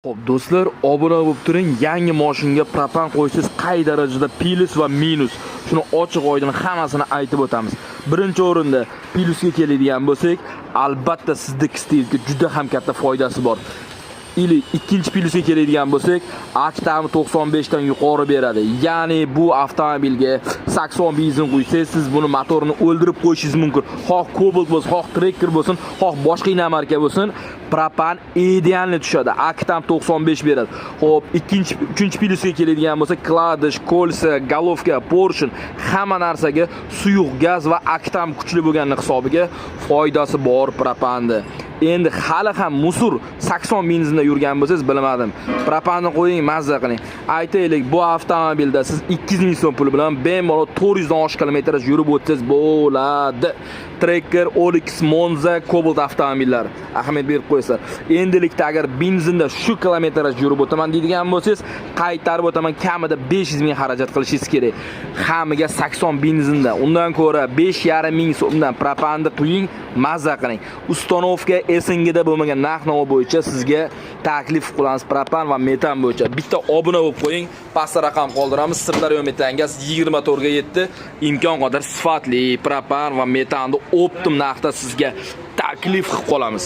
Xo'p, do'stlar, obuna bo'lib turing. Yangi moshinga propan qo'ysangiz qay darajada plyus va minus? Shuni ochiq oydin hammasini aytib o'tamiz. Birinchi o'rinda plyusga keladigan bo'lsak, albatta sizni kistingizga juda ham katta foydasi bor. Или ikkinchi plyusga keladigan bo'lsak, oktani 95 dan yuqori beradi. Ya'ni bu avtomobilga 80 benzin quysangiz, siz buni motorini o'ldirib qo'yishingiz mumkin. Xoh Cobalt bo'lsin, xoh Tracker bo'lsin, xoh boshqa иномарка bo'lsin, propan идеальный tushadi. Oktan 95 beradi. Xo'p, ikkinchi, uchinchi plyusga keladigan bo'lsak, вкладыш, кольца, головка, поршень, hamma narsaga suyuq gaz va oktan kuchli bo'lgani hisobiga foydasi bor propanni. Endi hali ham мусор 80 benzinda yurgan bo'lsangiz, bilmadim. Propanni qo'ying, mazza qiling. Aytaylik, bu avtomobilda siz 200 ming so'm pul bilan bemalol 400 dan oshiq kilometraj yurib o'tsangiz bo'ladi. Tracker, Onix, Monza, Cobalt avtomobillari. Ahamiyat berib qo'yasizlar. Endilikda agar benzinda shu kilometraj yurib o'taman deydigan bo'lsangiz, qaytarib o'taman, kamida 500 ming xarajat qilishingiz kerak. Hamiga 80 benzinda. Undan ko'ra 5,5 ming so'mdan propanni quying, mazza qiling. Установка СНГ da bo'lmagan narx-navo bo'yicha sizga taklif qilamiz propan va metan bo'yicha. Bitta obuna bo'lib qo'ying, pastda raqam qoldiramiz. Sirdaryo metan gaz 24 ga 7 imkon qadar sifatli propan va metanni оптом narxda sizga taklif qilib qolamiz.